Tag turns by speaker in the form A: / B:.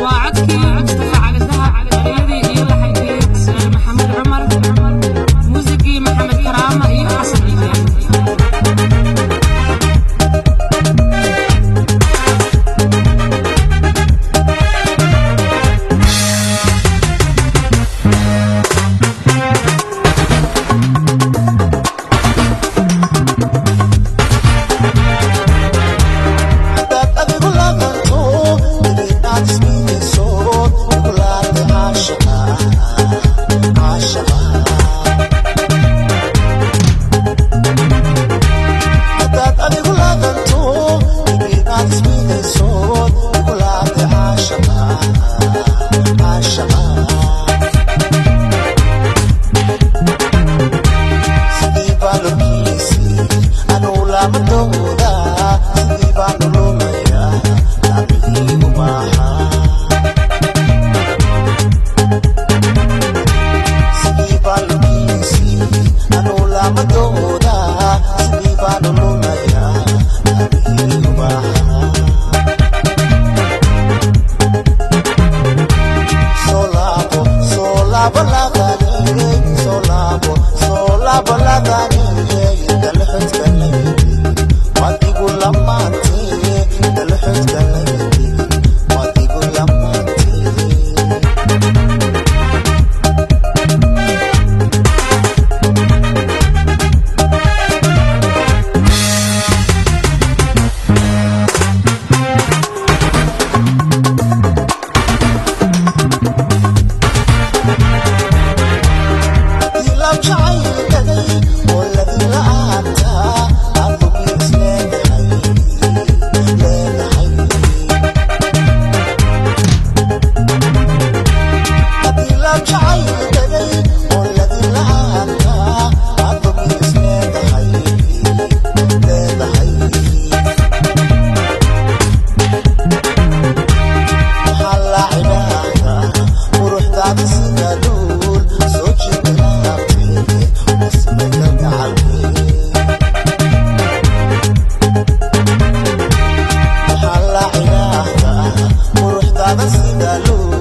A: Waa codkii Mustafa Cali Dahab, ereyadii iyo laxankii Su'aal Maxamed Cumar, muusigii Maxamed Karaama iyo Xasan Cijaan.
B: Hadaad adigu laabanto, inaad ismidayso, igu laabtay caashaqa, caashaqa. Hadaad adigu laabanto, inaad ismidayso, igu laabtay caashaqa, caashaqa. Sidii baan lurkiisii, anuu laamadooda, sidii baan u lumayaa, laamihiigu maaha. Sidii baan lurkiisii, anuu laamadooda, sidii baan u lumayaa, laamihiigu maaha. Soo laabo, soo laabo laaqaney, soo laabo, soo laabo laaqaney, dalaxodka laydi, waad igu lamaantee, dalaxodka laydi, waad igu lamaantee. Ilaab jacaylkaday oo ladin la'aanta aad lugiis leedahay, leedahay. Ilaab jacaylkaday oo ladin la'aanta aad lugiis leedahay, leedahay. Waxaa la cidhaahdaa quruxdaada sida luul soo jiida laabtee, wasmaya gacalkee. Waxaa la cidhaahdaa quruxdaada sida luul.